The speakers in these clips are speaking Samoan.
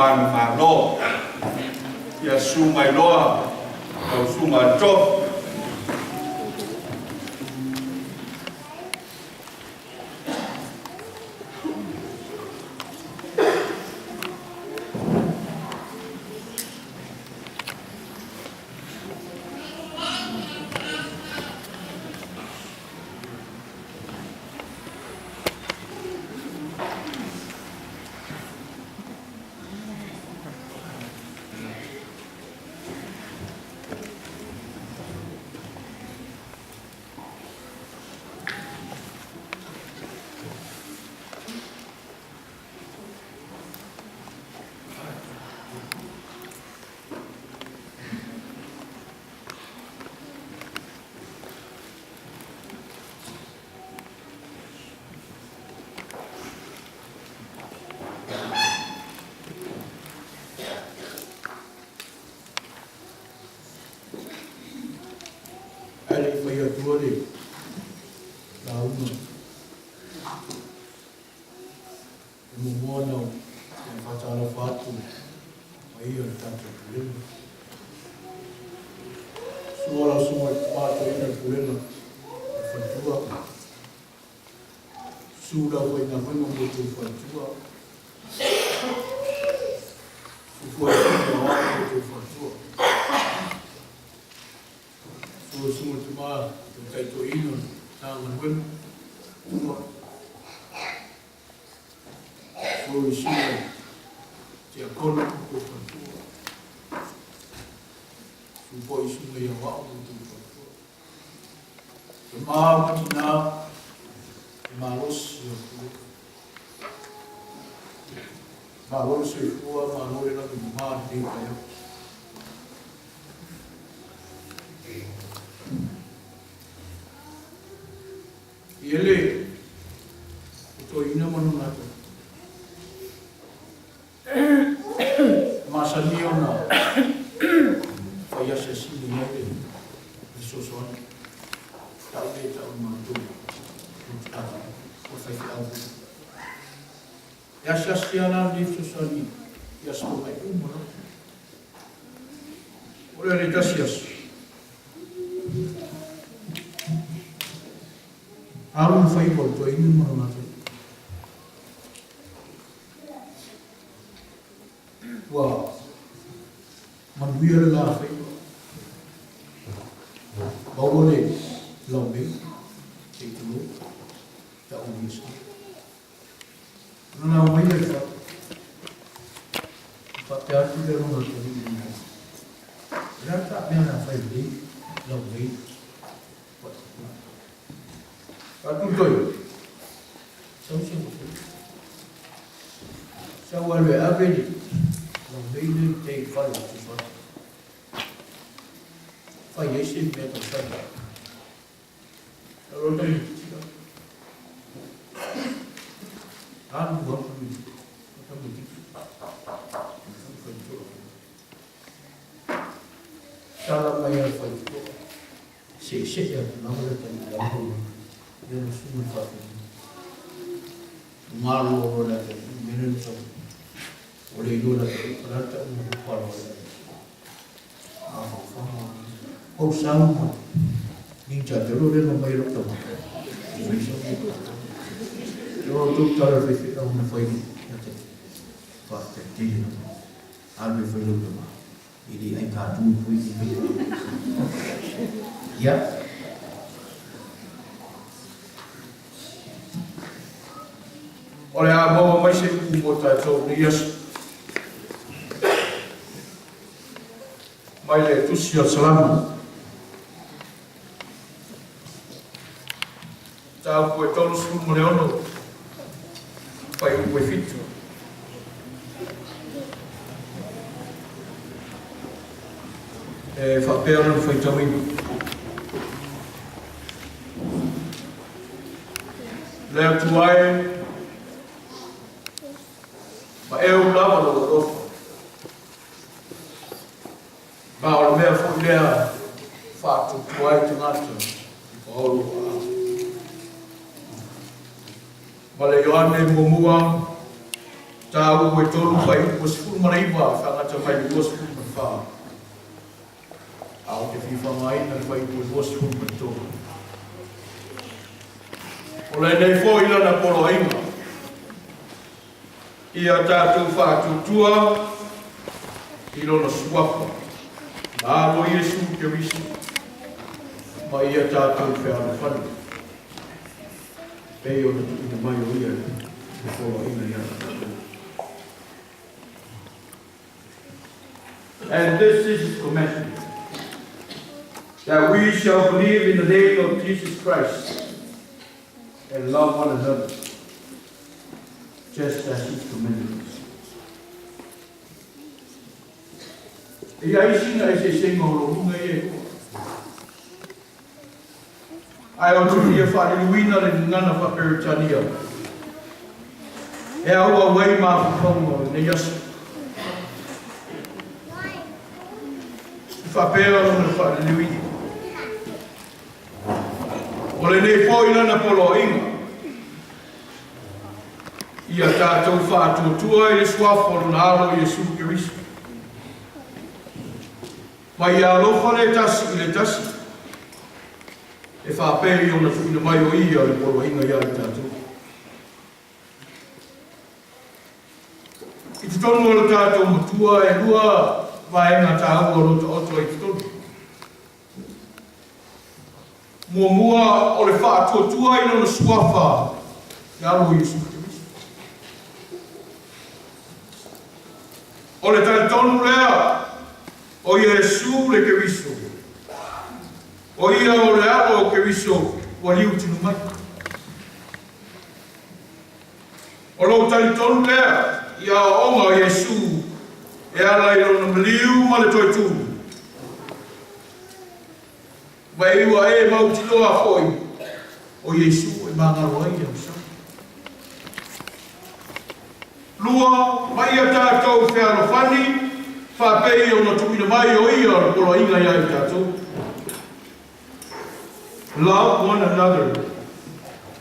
Manumalo. Ia susu mai loa lau susuga i le Tofi. Ae le i fai atua le lauga e muamua ona ou faatalofa atu i le paia o le tatou Pulega. Sua lau susuga i le Tama Toeaina le Pulega o le Faletua. Susu le aufaigaluega mo outou faletua. Susu foi le Susuga Aoao mo outou faletua. Susu le Susuga i le Tama Taitai Toeaina o le Matagaluega. Susu le Susuga i le Tiakono mo outou faletua. Susu foi le Susuga i Aoao mo outou faletua. Tama ma tina e malosi o le Atua. Malo le soifua, malo le lagi mama i lenei taeao. I ele o toeaina ma lona atu. E masani ona fai asiasiga i ai le fesoasoani. Tau le tau i matou o le faifeau foi. E asiasi lava la lenei fesoasoani i aso mai uma lava. O le le tasi aso. Alu na faiva o le toeaina ma lona atalii. Ua manuia le la faiva. Maua le laumei, se i tulou, tau ia sa. Ona nao mai le fa, faapea atu le lona atalii i le O le a ta mea na fai lelei, laumei, Atu toi, sau se Sau alu e ave le laumei le te i whare o te whare. Whai ai se mea tau whai. Sau rota mi tika. Alu atu mi, rota mi tika. Whai toa. Tala mai a whai toa. Se'ese'e atu lava le tali lau i ona susuga i faapena. Malo loa le atalii, mea lea na tau, ua le iloa le atalii, o le a le tauga o palo ai le atalii. Mafaufau, ou sau ma ninja te loa lea na mai e lou tama. E o tou tala le faifeau na fai ia te faafetai tele lava. Alu e fai lou tama. E le ai kātū koe i te Ia. O le a maua mai se upu mo tatou nei aso. Mai le Tusi o Salamo. Mataupu e 36, fuaiupu e 7. E faapea lona faitauina. Le Atua e, maeu lava lou alofa. Ma o le mea foi lea e faatuatua ai tagata i paolo aao. Ma le Ioane muamua, ta Mataupu e 3 fuaiupu e 19 e faagata mai i le 24, a ou te fia faaaogaina le fuaiupu e 23. O lenei foi lana poloaiga, ia tatou faatuatua i lona suafa, na Alo Iesu Keriso, ma ia tatou fealofani, pei ona tuuina mai o ia le poloaiga ia tatou. And this is his commandment, that we shall believe in the name of Jesus Christ and love one another, just as he commanded us. E i ai sina eseesega o lou luga ia e lua. Ae ou te fia faaliliuina le gagana faa-Peretania e auau ai mafaufauga o lenei aso. E faapea lona faaliliuina. O lenei foi lana poloaiga, ia tatou faatuatua i le suafa o lona Alo Iesu Keriso, ma ia alofa le tasi i le tasi, e faapei ona tuuina mai o ia le poloaiga ia i tatou. I totonu o le tatou matua e lua vaega taua o lo taoto ai i totonu. Muamua o le faatuatua i lona suafa i Alo o Iesu Keriso. O le talitonu lea o Iesu le Keriso, o ia o le Alo o Keriso ua liutinu mai. O lou talitonu lea i aoaoga o Iesu e ala i lona maliu ma le toe tu. Ma e ua e mautinoa foi o Iesu e magalo ai le aosaga. Lua, ma ia tatou fealofani, faapei ona tuuina mai o ia o le poloaiga ia i tatou. Love one another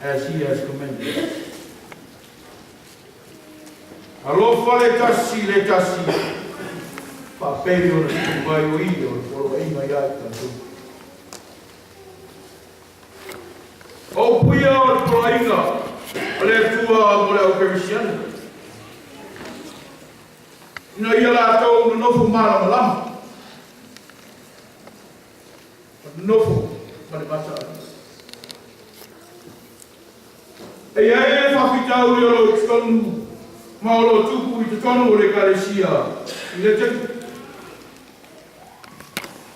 as he has commanded us. Alofa le tasi i le tasi, faapei ona tuuina mai o ia o le poloaiga ia i tatou. O upu ia o le poloaiga a le Atua mo le au Kerisiano, ina ia latou nonofo malamalama, ma nonofo ma le mataalia. E i ai le faafitauli o lo o i totonu ma o lo o tupu i totonu o le Ekalesia i le taimi.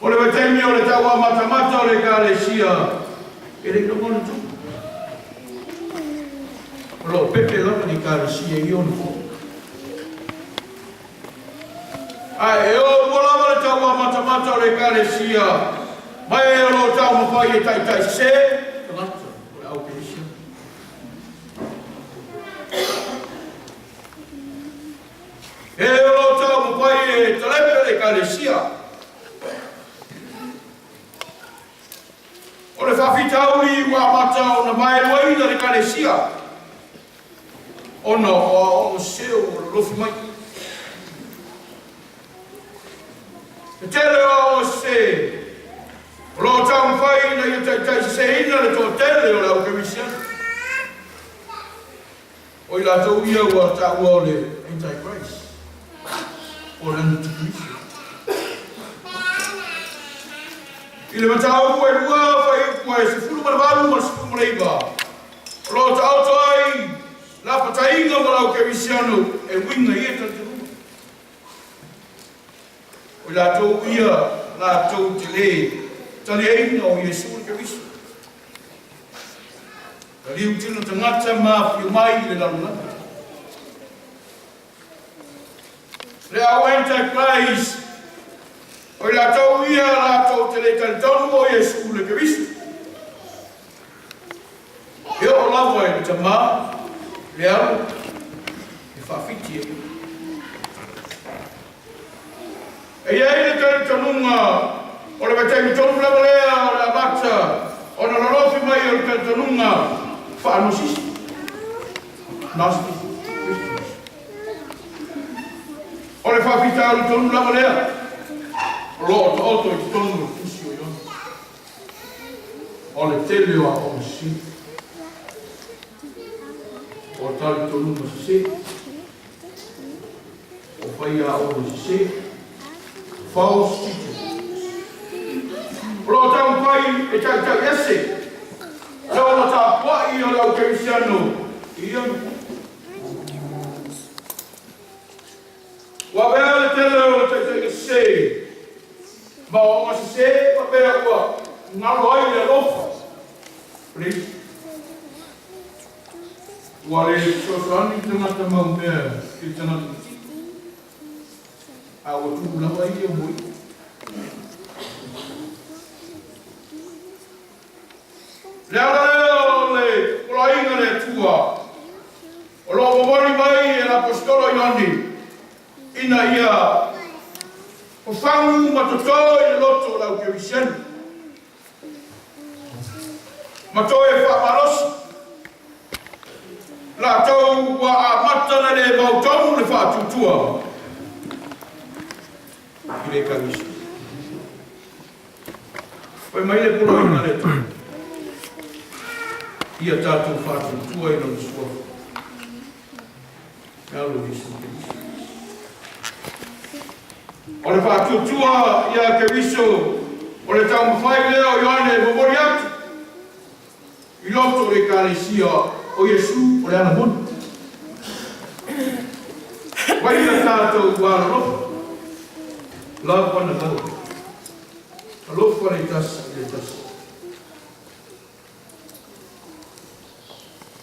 O le vaitaimi o le tauamatamata o le Ekalesia e le i lagona tupu. O lo o pepe lava le Ekalesia i ona po. Ae e o mua lava le tauamatamata o le Ekalesia mai e o lo o taumafai e taitai sese tagata o le au Kerisiano. E o lo o taumafai e talepe le Ekalesia. O le faafitauli ua amata ona maeluaina le Ekalesia ona o aoaoga sese ua lolofi mai. E tele o aoga sese o lo o taumafai ina ia taitai seseina le toatele o le au Kerisiano. O i latou ia ua taua o le Antichrist, po o le Antikeriso. I le mataupu e lua fuaiupu e 18 ma le 19, o lo o taoto ai lapataiga ma lau Kerisiano e uiga i ia talitonuga. O i latou ia latou te lē taliaina o Iesu le Keriso. Na liutino tagata ma afio mai i le lalolagi. Le au Antichrist, o i latou ia latou te lē talitonu o Iesu le Keriso. E oo lava i le Tamā, le Alo, e faafiti e. E i ai le talitonuga o le vaitaimi tonu lava lea o le amata ona lolofi mai o le talitonuga faa-Nosisi, Gnostic Christians. O le faafitauli tonu lava lea o lo o taoto i totonu o le Tusi o Ioane, o le tele o aoaoga sese, o talitonuga sese, o faiaoga sese, false teachers. O lo o taumafai e taitai ese le ola tapuai o le au kerisiano i ia mea. Ua avea le tele o le taitaiga sese ma aoaoga sese faapea ua galo ai le alofa o le isi. Ua le fesoasoani le tagata maumea i le tagata matiti, a ua tuu lava ia mo ia. Le ala lea o le poloaiga a le Atua o lo o momoli mai e le Aposetolo Ioane ina ia fafagu ma toto i le loto o le au Kerisiano ma toe faamalosi latou ua amata ona le mautonu le faatuatua i le Ekalesia. Fai mai le poloaiga a le Atua, ia tatou faatuatua i Lona Suafa, e alo Iesu Keriso. O le faatuatua ia Keriso, o le taumafai lea o Ioane e momoli atu i loto o le Ekalesia o Iesu o le ala moni. Vai ia tatou alolofa, love one another. Alofa le tasi i le tasi.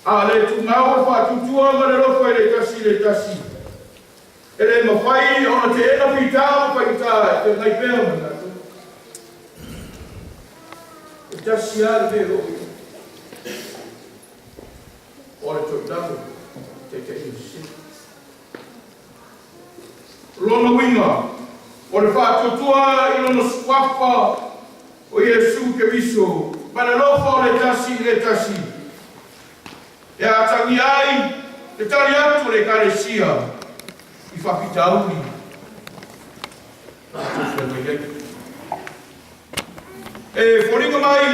A le tumau le faatuatua ma le alofa i le tasi i le tasi, e le mafai ona teena fita ma faigata e feagai pea ma tatou. E tasi lava le mea e oo i ai, o le toilalo taitaiga sese. O lona uiga, o le faatuatua i lona suafa o Iesu Keriso ma le alofa o le tasi i le tasi, e atagia ai le tali atu o le Ekalesia i faafitauli tatou feagai ai. E foliga mai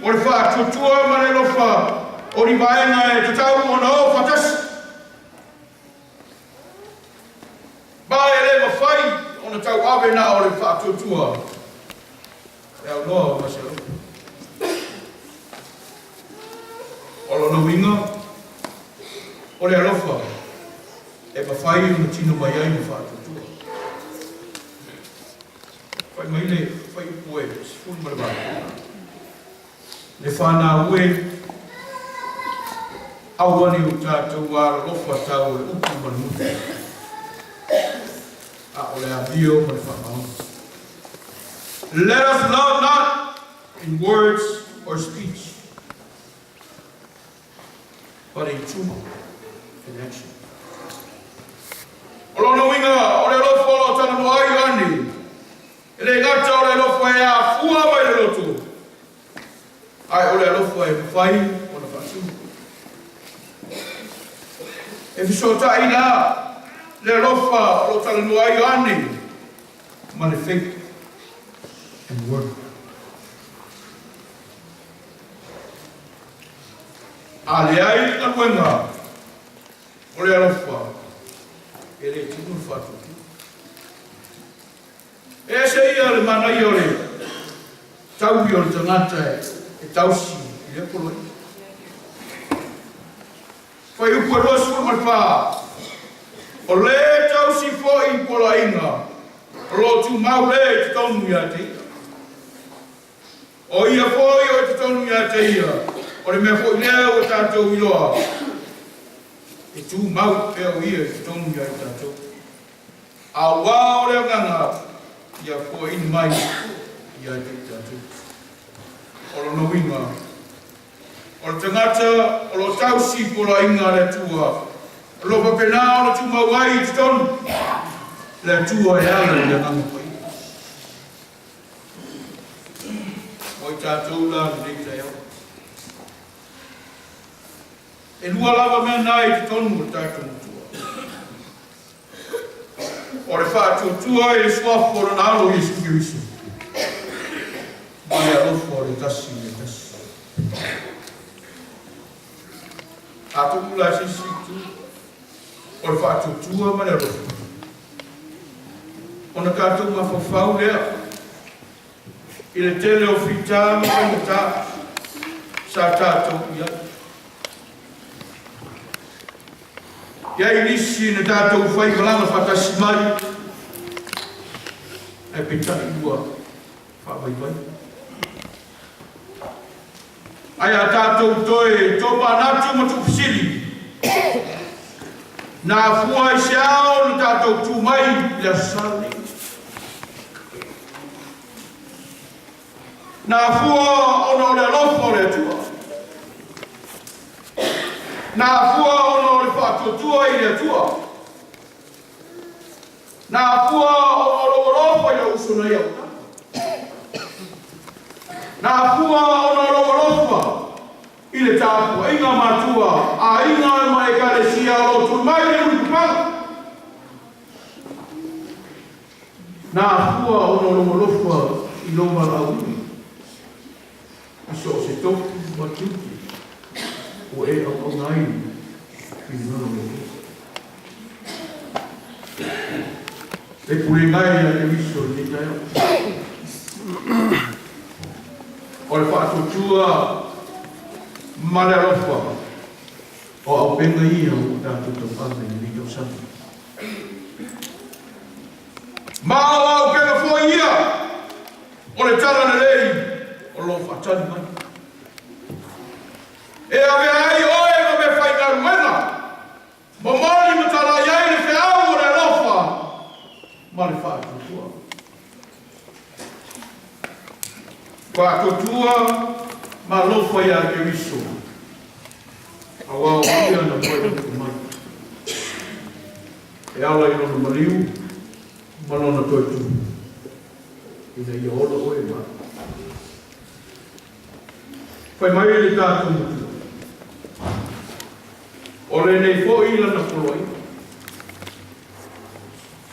o le faatuatua ma le alofa o ni vaega e tatau ona o faatasi. Ma e le mafai ona tauave na o le faatuatua e aunoa o ma se alofa. O lona uiga, o le alofa e mafai ona tino mai ai le faatuatua. Fai mai le fuaiupu e 18. Le fanau e, aua ne i o tatou alolofa tau o le upu ma le muta, a o le amio ma le faamaoni. Let us love not in words or speech, but in truth and action. O lona uiga, o le alofa o lo o talanoa ai Ioane, E le gata o le alofa e afua mai le loto, ae o le alofa e mafai ona faatino. E fesootai la le alofa o lo o talanoa ai Ioane ma le faith and work. A leai le galuega o le alofa, e le tino le faatuatua. E ese ia le manaia o le taui o le tagata e tausi i lea poloaiga. Fuaiupu e 24, O le tausi foi i poloaiga o lo o tumau lea i totonu ia te ia. O ia foi o i totonu ia te ia, o le mea foi lea ua tatou iloa, e tumau pea o ia i totonu ia i tatou. Aua o le agaga ia foaini mai ia te i tatou. O lona uiga, o le tagata o lo o tausi poloaiga a le Atua, o lo o faapena ona tumau ai i totonu le Atua e ala i le Agaga Paia. O i tatou la lenei taeao. E lua lava mea na i totonu o le tatou matua. O le faatuatua i le Suafa o Lona Alo Iesu Keriso, ma le alofa o le tasi i le tasi. A tuu la i se isi itu, o le faatuatua ma le alofa, ona tatou mafaufau lea i le tele o fita ma faigata sa tatou i ai. I ai nisi na tatou fai malaga faatasi mai, ae peitai ua faavaivai. Ae a tatou toe tomanatu ma tuufesili, na afua i se ao na tatou tu mai i le Aso Sa lenei. Na afua ona o le alofa o le Atua. Na afua ona o le faatuatua i le Atua. Na afua ona o lou alofa i lou uso na ia utama. Na afua ona o lou alofa i le tapuaiga matua, aiga ma ekalesia o lo o tui mai le mulipapaga. Na afua ona o lou alofa i lou valaauina i so o se tofi ma tiute ua e auauna ai i lona o le Atua. E pulega ai ia Keriso i lenei taeao. O le faatuatua ma le alofa o auupega ia ua tatou tauave i lenei tausaga. Ma o auupega foi ia o le talalelei o lo o faatali mai. E avea ai oe ma meafaigaluega, momoli ma talai ai le feau o le alofa ma le faatuatua. Faatuatua ma alofa iā Keriso, auā o Ia na toe loto mai, e ala i Lona maliu ma Lona toe tumu, ina ia ola oe ma au. Fai mai le tatou Matua, o lenei foi Lana poloaiga,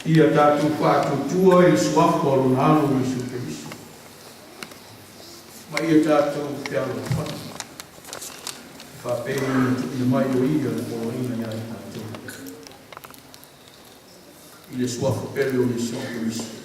Ia tatou faatuatua i le Suafa o Lona Alo Iesu Keriso, ma ia tatou fealofani, e faapei ona tuuina mai o Ia le poloaiga ia i tatou. I le Suafa pele o Iesu Keriso.